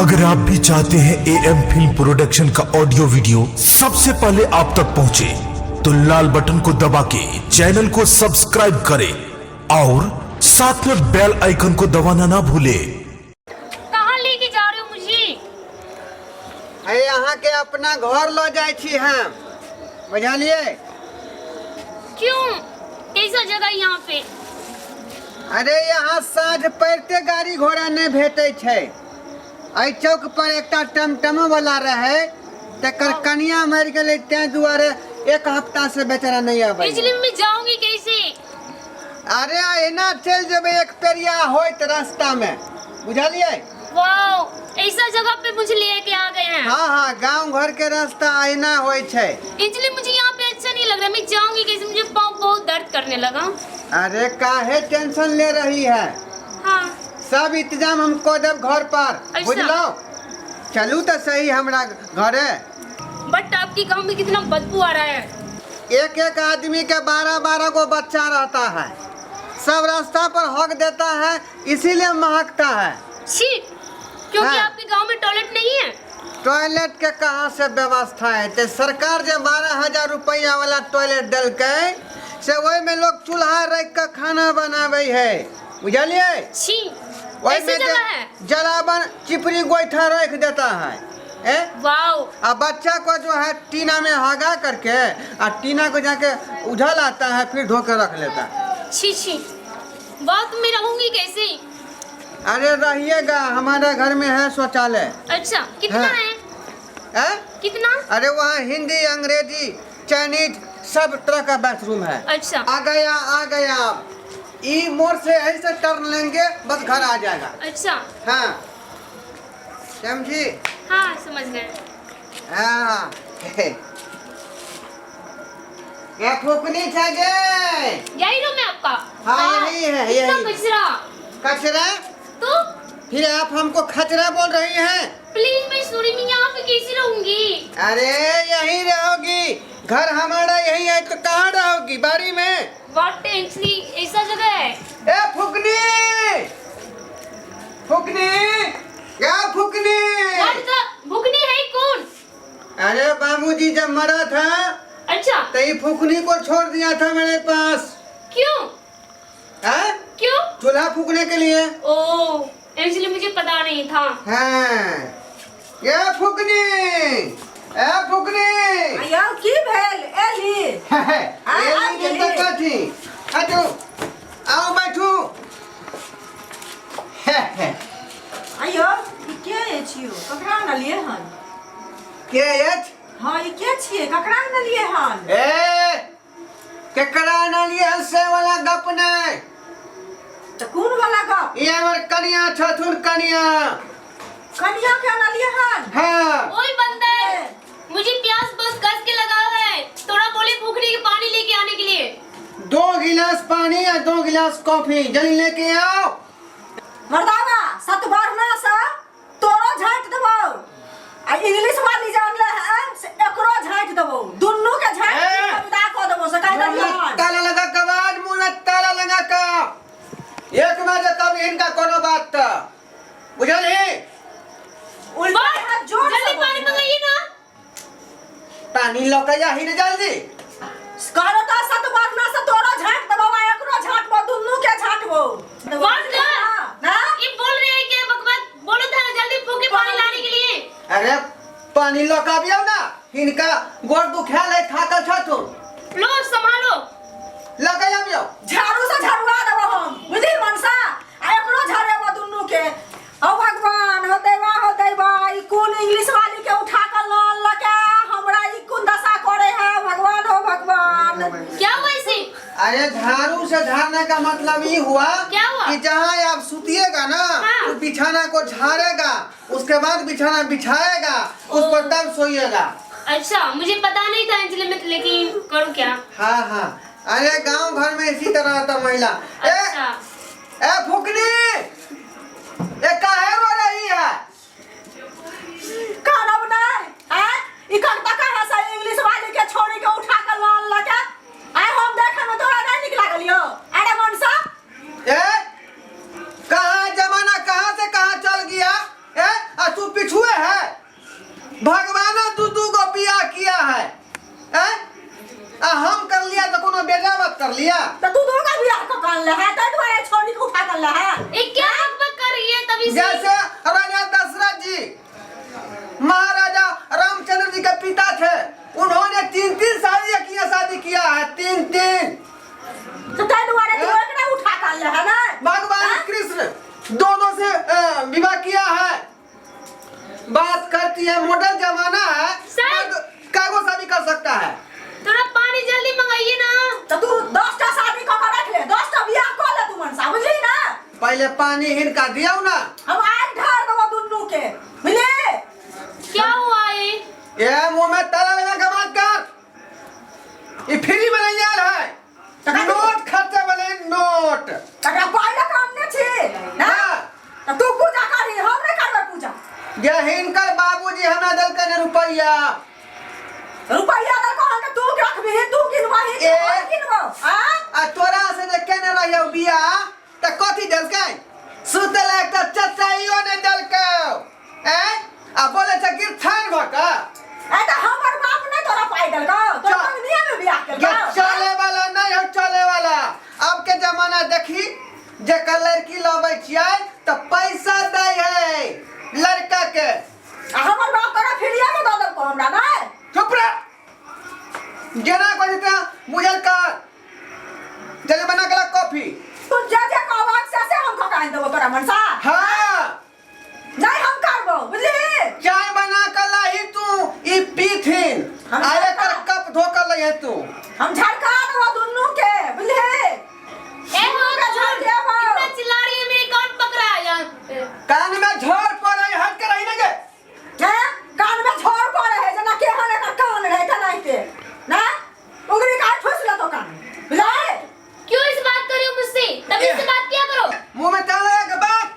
अगर आप भी चाहते हैं ए एम फिल्म प्रोडक्शन का ऑडियो वीडियो सबसे पहले आप तक पहुंचे, तो लाल बटन को दबा के चैनल को सब्सक्राइब करें और साथ में बेल आइकन को दबाना ना भूलें। कहाँ लेके जा रहे हो मुझे? अरे अहाँके अपना घर लऽ जाइ छी हम, बुझलियै? क्यों, कैसा जगह यहाँ पे? अरे यहाँ साँझ पड़िते गाड़ी घोड़ा नहि भेटै छै। एहि चौक पर एकटा टमटमो वाला रहै, तकर कनिया मरि गेलै, ताहि दुआरे एक हफ्ता से बेचारा नहि आबै। बिजली में जाऊंगी कैसे? अरे एना चलि जेबै, एक पेरिया होइत रास्ता में, बुझलियै? वाओ, ऐसा जगह पे मुझे लेके आ गए हैं। हाँ हाँ, गांव घर के रास्ता ऐना होइ छै। इसलिए मुझे यहाँ पे अच्छा नहीं लग रहा। मैं जाऊंगी कैसे? मुझे पाँव बहुत दर्द करने लगा। अरे काहे टेंशन ले रही है? हाँ। सब इंतजाम हम कऽ देब घर पर। अच्छा। बुझलौ? चलू तऽ सही हमरा घरे। बट आपकी गांव में कितना बदबू आ रहा है। एक एक आदमी के 12-12 गो बच्चा रहता है, सब रास्ता पर हक देता है, इसीलिए महकता है। छी, क्योंकि हाँ। आपके गांव में टॉयलेट नहीं है? टॉयलेट के कहाँ से व्यवस्था है? ते सरकार जे 12,000 रुपया वाला टॉयलेट देलकै से ओहिमे लोग चूल्हा रख के खाना बनाबै है, बुझलियै? छी, ओहिमे ऐसी जगह है? जलावन चिपरी गोइठा रख देता है ए? वाओ। आ बच्चा को जो है टीना में हगा करके आ टीना को जाके उझल आता है, फिर धो के रख लेता है। छी छी, वाह, तो मैं रहूंगी कैसे? अरे रहिएगा, हमारे घर में है शौचालय। अच्छा, कितना हाँ। है? है? कितना? अरे वहाँ हिंदी, अंग्रेजी, चाइनीज सब तरह का बाथरूम है। अच्छा। आ गया, आ गया। आप ई मोड़ से ऐसे टर्न लेंगे, बस घर आ जाएगा। अच्छा। हाँ, समझी? हाँ, समझ गए। हाँ, ये फूकनी था गे। यही रूम है आपका? हाँ, यही है, इतना यही। कचरा। कचरा? तो फिर आप हमको खचरा बोल रही हैं? प्लीज, मैं सूरी में यहाँ पे कैसे रहूंगी? अरे यहीं रहोगी, घर हमारा यही है, तो कहाँ रहोगी, बाड़ी में? What, actually ऐसा जगह है? ए फुकनी, फुकनी, क्या फुकनी? What the, भुकनी है कौन? अरे बाबूजी जब मरा था, अच्छा, तो ये फुकनी को छोड़ दिया था मेरे पास। क्यों? हैं? क्यों? चूल्हा फूकने के लिए। ओ, एक्चुअली मुझे पता नहीं था। हाँ, ये फुकनी, ए फुकनी। यौ की भेल एली? ये आ लीजिए। गेली। तो कथी, हटू, आओ बैठू। आइयो, ई के अछि यौ? ककरा आनलियै हन? के अछि? हँ, ई के छियै? ककरा आनलियै हन? ए, केकरा आनलियै हन से वाला गप नहि। तऽ कोन वाला गप? ई हमर कनिया छथुन, कनिया। कनिया के आनलियै हन? हाँ। ओए बंदर, मुझे प्यास बहुत कस के लगा हुआ है, थोड़ा बोले भूखने के पानी लेके आने के लिए। 2 गिलास पानी या 2 गिलास कॉफी जल्दी लेके आओ। मर्दाना सत बारना से तोरो झाँटि देबौ आ इंग्लिश वाली जानले है से एकरो झाँटि देबौ, दुनू के झाँटि ए! के विदा कऽ देबौ से कहि मुंह देलियै में हन। ताला लगा के आवाज, मुंह में ताला लगा के एक बार जे कभी इनका कोनो बात त बुझल ही। उल्टा बस, हाथ जोर से जल्दी पानी बोली है। मंगाइए ना। पानी लऽ के जाही ने जल्दी। कहलो तऽ सत बारना से तोरो झाँटि देबौ आ एकरो झाँटबौ, दुनू के झाँटबौ। What the? ना? ये बोल रहे हैं क्या बकवास? बोलो था जल्दी फूके पानी लाने के लिए। अरे पानी लऽ के आबियौ ना, हिनका गोड़ दुखायल है, थाकल छथुन। लो संभालो। लऽ के आबियौ। झाड़ू से झड़ुआ देबो हम, बुझली मनसा? आ एकरो झड़ेबो दुनू के। हो भगवान, हो दैवा, हो दैवा, ई कोन इंग्लिश वाली के उठा के ल लके हमरा ई कोन दशा करे है भगवान, हो भगवान। क्या हुआ इसे? अरे झाड़ू से झाड़ने का मतलब ये हुआ क्या हुआ? कि जहाँ आप सुतिएगा ना, हाँ। तो बिछाना को झाड़ेगा, उसके बाद बिछाना बिछाएगा, उस पर तब सोइएगा। अच्छा, मुझे पता नहीं था इसलिए मैं, लेकिन करूँ क्या? हाँ हाँ, अरे गांव घर में इसी तरह होता महिला। ए, अच्छा। ए फुकनी, ए काहे रो रही है? कानब नहि आँय? ई कविता कहाँ से इंग्लिश वाली के छोड़ी के उठा के ल लके आय हम देखे में तोरा नहीं निक लागल यौ? अरे मनसा। ए कहाँ जमाना कहाँ से कहाँ चल गया। ए आ तू भगवान दू दू गो बियाह किया है हैं? आ हम कर लिया तो कोनो बेजा बात कर लिया। त तू दू का बियाह क कान ले है तै दुआरे छोड़ी के उठा कर ले है। ये क्या बकबक कर रही है तभी से? जैसे राजा दशरथ जी महाराजा रामचंद्र जी के पिता थे, उन्होंने तीन तीन शादी किया, शादी किया है तीन तीन। तो तै दुआरे तू एकरा उठा कर ले है ना। भगवान कृष्ण दोनों से विवाह किया है। बात करती है, मॉडर्न जमाना है, सर। मर्द कागो शादी कर सकता है। थोड़ा पानी जल्दी मंगाइए ना। तो तू 10 टा शादी क के रख ले, 10 टा बियाह क ले तू मनसा, बुझली ना? पहले पानी हिनका दियो ना। हम आग ढार देबो दुन्नू के, बुझली? क्या हुआ ये? ये मुंह में ताला लगा के बात कर। ये फ्री में नहीं आयल है, नोट खर्चे वाले नोट। तकरा पाइ लऽ काम नहि छी ना? हाँ। तऽ तू पूजा करही, हम नहि करबै पूजा। जे हिनकर बाबूजी हमरा देलकै ने रुपैआ। रुपैआ देलकौ हन तऽ तू रखबिही, तू गिनबही, ए। हम गिनबौ आ? आ तोरा से जे केने रहियौ बियाह तऽ कथी देलकै? सुतै लए एकटा चटाइयो नहि देलकौ। ऐं, आ बोले छै गिरथान भऽ कऽ। ए तऽ हमर बाप नहि तोरा पाइ देलकौ, तोरा चल। मंगनिये मे बियाह ये केलकौ। चले वाला नहीं हो, चले वाला। अब के जमाना देखी, जेकर लड़की लबै छियै तऽ पैसा दै है लड़का के। आ हमर बाप तोरा फ्रीए मे दऽ देलकौ हमरा नहि? चुप रह, जेना कहै छै तेना बुझल कर। जल्दी बना के ला कॉफी। तू जे जे कहबहक से से हम खका आनि देबौ तोरा मनसा। हाँ। नहीं हम करबो, बुझली? चाय बना के लाही तू, ई पीथिन हम आ एकर कप धो के लइहे तू। हम झड़का देबो दुन्नू के, बुझली? ए हो दुन्नू के झड़ देबो। इतना चिल्ला रही है, मेरे कान पकड़ा है यहाँ पे। कान में झोर पड़े, हट के रही ना गे। हैं? कान में झोर पड़े है जेना केहन एकर कान रहे तेनाहिते ना, उंगली काट ठोस लेतो कान, बुझलै? क्यों इस बात कर रही हो मुझसे? तभी से बात किया करो। मुंह में ताला लगा के बात।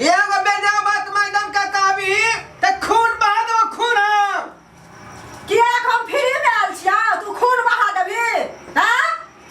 एगो बेजा बात मैडम का कहबी त खून बहा देबो, खून हम। किएक हम फ्री में आयल छियौ तू खून बहा देबही? हैं?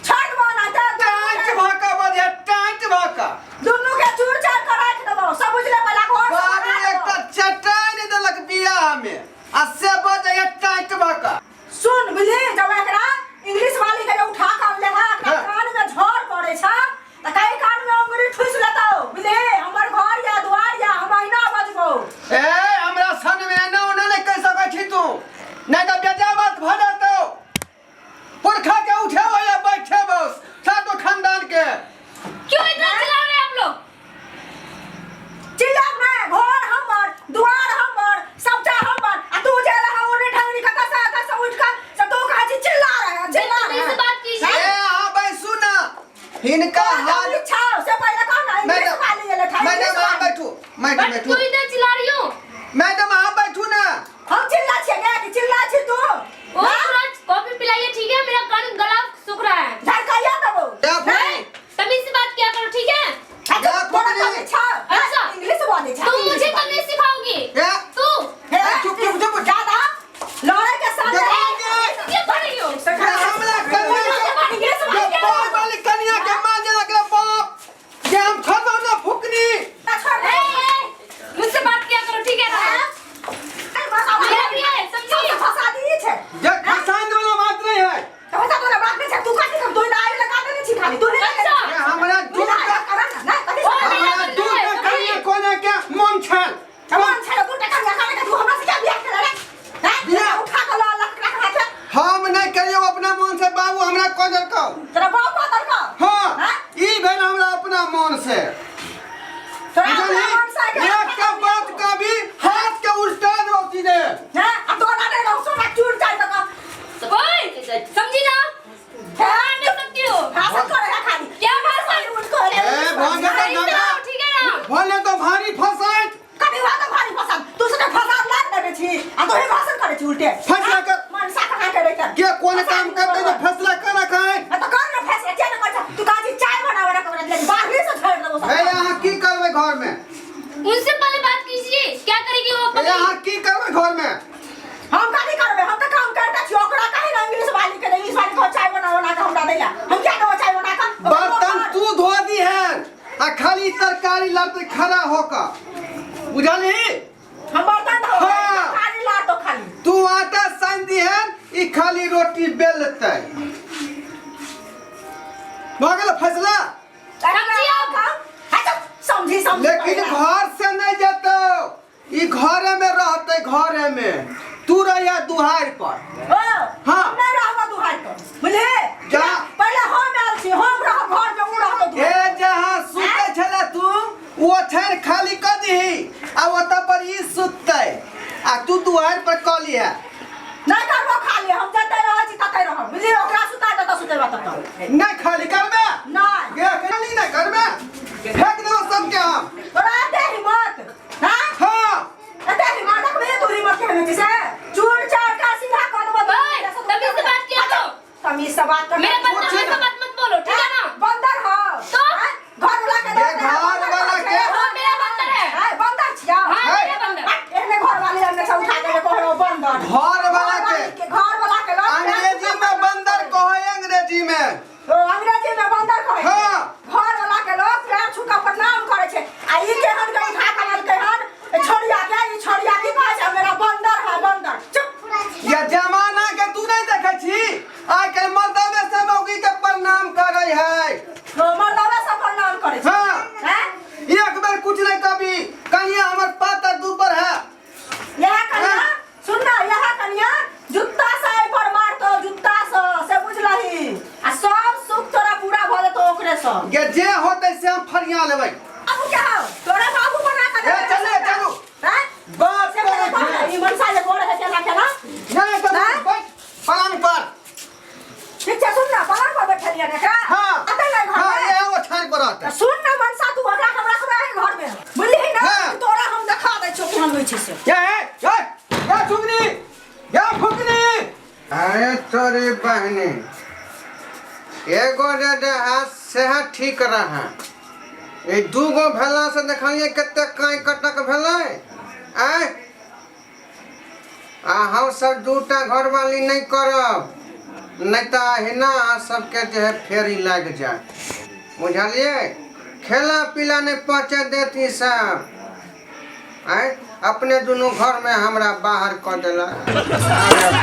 छोड़ देबो ना तऽ टाँच भऽ कऽ बजे, टाँच भऽ कऽ दुन्नू के चूर चार कऽ राखि देबो सब, बुझले? पहिला घर से बाबू भगा एकटा देबो। चटाइ नहि देलक बियाह में आ से बजे टाँच भऽ कऽ। सुन बुझली, जब एकरा इंग्लिश वाली के जे उठा के अनले है, एकरा हाँ। कान में झोर पड़े छै त कई कान में अंगुरी ठुस लेतौ, बुझली? हमर घर या द्वार या हम अहिना बजबौ। ए हमरा सन में एना ओना नहि कहि सकै छी तू, नहि तऽ बेजा बात भऽ जेतौ। पुरखा के उठे हो या बैठे बस सातो खानदान के। क्यों इतना चिल्ला रहे हैं आप लोग? चिल्लाब नै, घर हमर, दुआर हमर, सबटा हमर, आ तू जे रहा ओने ढंगरी कतऽ से एतऽ से उठि कऽ से तू कहै छी चिल्ला रहे चिल्ला तमीज रहे। से बात कीजिए। ए अहाँ बैसू ना, हिनका हाल इच्छा से पहिले कह ना इंग्लिश मैडम वाली एलै ठाइ मैडम इंग्लिश अहाँ वाली। बैठू, मैडम बट बैठू। क्यों इतना चिल्ला रही हो? मैडम अहाँ बैठू ना। हम चिल्ला छियै गे कि चिल्ला छी तू? ओ थोड़ा कॉफी पिलाइए, ठीक है? मेरा कान गला सूख रहा है। झड़काइया देबौ। या फुकनी। तमीज से बात किया करो, ठीक है? अच्छा, या तोरा फुकनी। तमीज छौ? अच्छा। इंग्लिश बोलै छै। तुम मुझे तमीज सिखाओगी? ए, तू हे, चुप चुप चुप। ज्यादा लड़े के सामने देखो, क्या कर रही हो? ये हमला करने के इंग्लिश ये बोलै बाप वाली कन्या के मां जना के बाप जे हम छोड़बो ना फुकनी। छोड़ ए, ए, मुझसे बात किया करो, ठीक है ना? मेरा भी है, समझी? फसा दी छै। जे खसान वाला बात नहीं है। तऽ फसा तोरा बात नहि छै, तू कथी सब तू दाढ़ी लगा देने छी खाली तू नहि अच्छा। ये हमरा तू दूर का कर ना ना कथी ओ, मेरा हमरा दूर का कन्या कोने के मन छल। मन छै दू टका लगा के तू हमरा से क्या बियाह केले रे? हैं? बियाह? उठा के ल लक रख हाथ। हम नहीं करियो अपना मन से, बाबू हमरा कह देलकौ। तोरा बाप कह देलकौ? हाँ, हैं? ई भेल हमरा अपना मन से। तोरा अपना बुझलही? मन से के एक का बात कभी हाथ के उल्टा दो सीधे। हैं? आ तोरा नहि रहौ सोना चूर जाय तक। ओए, समझी ना? मार नहीं सकती हो। भाषण करे है खाली। क्या भाषण? उठ के ए, भोज तो नहीं झगड़ा। सुनाओ, ठीक है ना? भोले तो भारी फसाइत। कभी हुआ तो भारी फसाद तू सके फसाद लाग देने छी आ तू ही भाषण करे छी उल्टे। फैसला कर। मनसा कहाँ के रहित के कोन काम करते जे फैसला कर रखा है? आ तो कर ना फैसला, किया ना कर? तू काजी चाय बनावे ना कमरा ले बाहर से छोड़ देबो सब। ए यहाँ की करबै घर में? उनसे पहले बात कीजिए, क्या करेगी वो ए पकड़ी? यहाँ की करबै घर में? हम कथी करबै? हम तऽ काम करते छी, ओकरा कही ना इंग्लिश वाली के, इंग्लिश वाली को चाय बना बना के हमरा दैला, हम क्या देबो चाय बना के? बर्तन तू धो दी है आ खाली तरकारी लड़ते खड़ा होकर, बुझलही? हम बर्तन धोबै? हाँ। तरकारी फैसला। समझी अब। अच्छा, समझी समझी। लेकिन घर से नहीं जेतो, ई घरे में रहते, घरे में तू रहिया दुहार पर। ओ, हाँ। हम नहीं रहबो दुहार पर, बुझली? जा। पहिले हम आयल छी, हम रहब घर में, उ रहतो दुहार। ए जहाँ सुते छले तू, वो ठेर खाली कर दही आ ओतऽ पर ई सुतते आ तू दुआर पर कऽ लिहे। नहीं करबो खाली, हम जतै रहै छी ततै रहब, बुझली? ओकरा सुता देतौ, सुतेबा ततौ। नहीं खाली करबे। नहीं। गे खाली नहीं करबे, फेंक देबो सबके हम। तोरा एते हिम्मत? हाँ? हाँ। एते हिम्मत रखबे तू? हिम्मत केहन छी से चूर चार का सीधा कऽ देबो। ओए, तमीज से बात किया करो। तमीज से बात कर। मेरे बंदर पूछ वैसा ना। बात मत बोलो, ठीक है ना? बंदर हो। तो? हाँ? घर वाला के ये घर वाला के- हाँ, मेरा बंदर है। हाँ, बंदर छिया। हाँ, है। मेरा बंदर। एहने घर वाले हमने सब उठा के कहो बंदर। घर वाला के। घर वाला के लोग अंग्रेजी में बंदर कहो, अंग्रेजी में। ओ, अंग्रेजी में बंदर कहै छै। हाँ। घर वाला के लोग पैर छू के प्रणाम करै छै आ ई केहन के उठा के आनलकै हन ए छोड़िया के? ई छोड़िया की कहै छै, मेरा बंदर है बंदर। चुप। या जमाना के तू नहीं देखै छी, आइ काल्हि मर्दवे से मौगी के प्रणाम करै है। ओ, मर्दवे से प्रणाम करै छै। हाँ। हैं? एक बेर कुछ नहीं कभी कनिया हमर पातर दूपर है। यह कनिया हाँ। सुन ना, यह कनिया जुत्ता से एहि पर मारतो, जुत्ता से से बुझलही? आ सब सुख तोरा पूरा भऽ जेतौ ओकरे से। गे जे होतै से हम फरिया लेबै। अब क्या हो तोरा बाबू बना के ए, चले, चलू। हैं? बात से करै पहिले छी। ई मनसा जे गोड़ है केना केना। नहीं तो हाँ? बैठ पलंग पर। ठीक छै, सुन ना, पलंग पर बैठलियै ने एकरा? हाँ। अतै नहीं घर हाँ में? ये ओछाइन पर रहतै। सुन ना मनसा, तू ओकरा हम रखबै है घर में, बुझलिही ना? हाँ। तोरा हम देखा दै छियौ केहन होइ छै से। ये ए ये फुकनी, ये फुकनी। अरे तोरी बहनी, एगो जे देहा सेह ठीक रहा, ई दूगो भेला से देखलिए कते काई कटक भेलै। आँय, आ हम सब दूटा घरवाली नहीं करब, नहीं तऽ अहिना अहाँ सबके जे है फेरी लागि जाय, बुझलियै? खेला पीला नहीं पहुँचे देत ई सब। आँय, अपने दुनू घरमे हमरा बाहर कऽ देलक।